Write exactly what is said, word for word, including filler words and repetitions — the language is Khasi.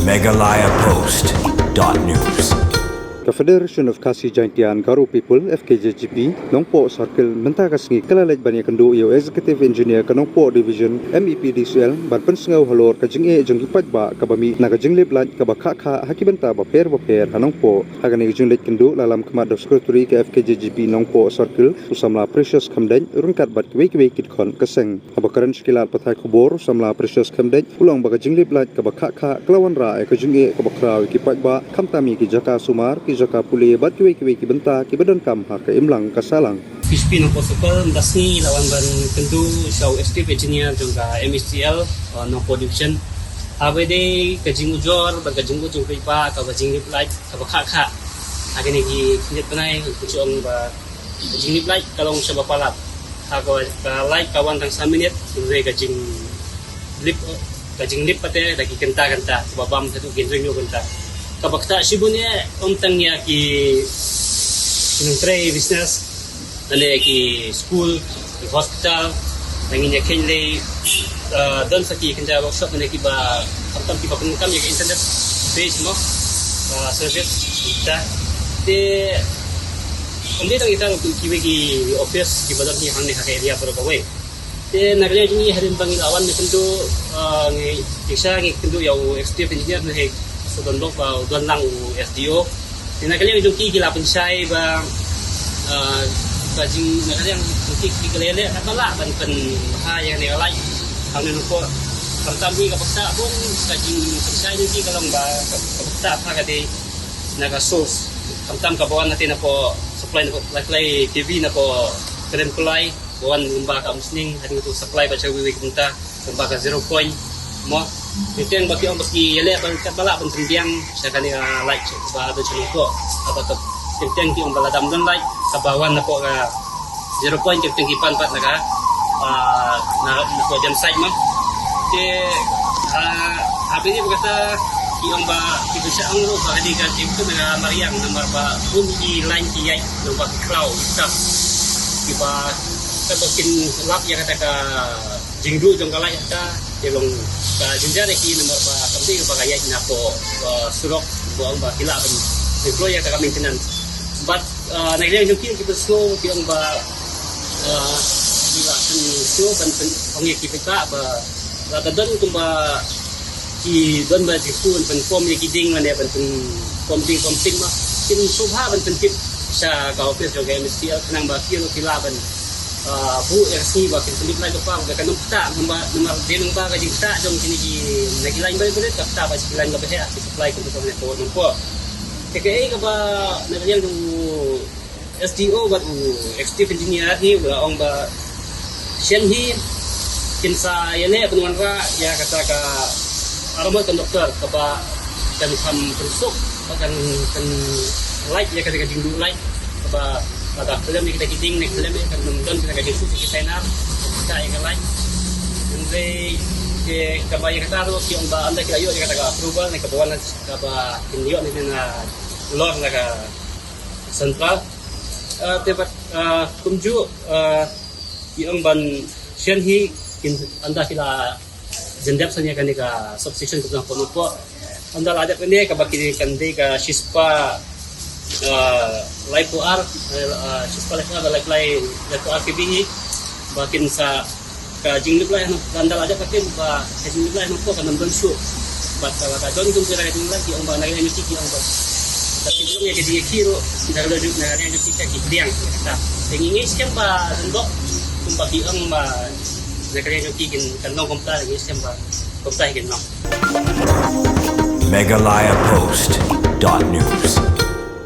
Meghalaya Post dot news. Ka Federation of Khasi Jaintia and Garo People, F K J G P, Nongpoh Circle, mynta ka sngi ka la leit ban ïakynduh ïa u Executive Engineer ka Nongpoh Division, M E P D C L, ban pynsngew halor ka jingeh jong ki paidbah kaba mih na ka jinglip light kaba khah khah ha ki bynta bapher bapher ha Nongpoh. Ha kane ka jingleit kynduh la lam khmat da u Secretary ka F K J G P Nongpoh Circle, u samla Precious Khymdeit, ryngkat bad kiwei kiwei ki dkhot ka seng. Haba kren sha ki lad pathai khubor, u samla Precious Khymdeit u la ong ba ka jinglip light kaba khah khah ka la wanrah ïa ka jingeh kaba khraw ïa ki paidbah, khamtam ïa ki jaka sumar, ki jaka pule bad kiwei kiwei ki bynta kiba donkam ha ka imlang ka sahlang. P H P Nongpoh Circle, mynta ka sngi la wan ban kynduh sha u Executive Engineer jong ka M E P D C L, uh, Nongpoh Division. Haba ïadei ka jingujor bad ka jingmut jong ki paidbah kaba jinglip light kaba khah khah ha kine ki khyndiat bnai, ka jingong ba ka jinglip light ka long shibun palat. Ha ka, ka light ka wan tang san minit, hynrei ka jinglip, ka jinglip pat te da ki kynta kynta, kaba bam haduh ki hynriew kynta. Kaba ktah shibun ïa, ym tang ïa ki, ki nongtrei business, lane ki school, ki hospital, lane ïa ki lei, uh, don sa ki kynja workshop lane kiba, khamtam kiba pyndonkam ïa ka internet base mo, uh, service, ta. Te ym dei tang ita ruh, kiwei ki office kiba don hi hangne ha ka area baroh kawei. Te na ka liang jong ngi, hadien ba ngi la wan ngi kynduh, uh, ngi, ngi sha ngi kynduh ïa u Executive Engineer ne, sa don bok ba u don lang u S D O. Te na ka liang jong ki ki la pynshai ba, uh, ka jing, na ka liang jong ki ki la ïaleh katba lah ban pynbha ïa kane ka light hangne Nongpoh. Khamtam hi kaba ktah bun, ka jingpynshai jong ki ka long ba kaba ktah bha ka dei na ka source. Khamtam kaba wan na te napoh supply, napoh supply K V napoh Kren Kulai. Ba wan lyngba ka Umsning, hadien ka supply ba sha kiwei kiwei ki bynta, lyngba ka Zero Point mo. Teng teng ba ki ong ba ki ïaleh ba katba lah ban pynbiang sha kane ka light ba don sha Nongpoh. Kaba teng teng ki ong ba lada ym don light kaba wan napoh ka Zero Point, teng teng ki pan pat na ka, ah, na, napoh jam site mo. Te, ah, ha kane ba kata ki ong ba ki pynshai ong ruh ba kane ka jingkut na ka mariang namar ba bun ki line ki ïaid namar ba ki khlaw ki kap, kiba kata kin lap ïa kata ka jingduh jong ka light kata, te long ka jynjar ïa ki namar ba kam dei ba ka ïaid napoh, uh, surok, ba ong ba ki lah ban employ ïa kata ka maintenance. But, uh, na ka liang jong ki ki pynsngew ki ong ba, uh, ki lah pynsngew ban pyn-, ong ïa ki paidbah ba lada don kumba ki don ba jingpynform ïa ki ding lane ban pynform ding form ting ma, kin sngewbha ban pyntip sha ka office jong ka M S T L khnang ba ki ruh ki lah ban, ah, buh ïa ka sngi ba kin pynlip light ba pang, ba kan ym ktah, namar, namar dei nang ba ka jingktah jong kine ki, na ki line ba rit ka ktah ba ki line kaba heh ki supply kum ka Nongpoh. Te kaei kaba na ka liang jong u S D O bad u Executive Engineer hi u la ong ba shen hi kin sa ïaleh ban wanrah ïa kata ka armor conductor kaba kan kham pynsuk, ba kan, kan light ïa kata ka jingduh light kaba, kaba khlem ïa kita ki ding ne khlem ïa kan ym don kata ka jingsuk ki sign up kata ïa ka light. Hynrei kaba ïa kata ruh ki ong ba ynda ki la ïoh ïa kata ka approval ne kaba wan kaba kin ïoh ne na lor na ka central. Ah, te bad, ah, kumjuh, ah, ki ong ban shen hi kin ynda ki la jan dep sa ïa kane ka substation ka jong Nongpoh. Ynda la dep kane kaba ki kan dei ka shispah, ah, laiphew ar, ah, shispah laiphew ar, laiphew lai, laiphew ar K V hi ba kin sa ka jinglip light Nongpoh, ynda la dep kata ba ka jinglip light Nongpoh kan ym don shuh. Bad ka la ka don kum ka jinglip light ki ong ba na ka liang jong ki ki ong ba ka ki ong ïa ka jingïakhih ruh na ka liang jong ki ka ki pdiang kata. Te ngi ngeit skhem ba don bok kumba ki ong ba na ka liang jong ki kin kan long kumta, ngi ngeit skhem ba kumta hi kin long. Meghalaya Post dot news.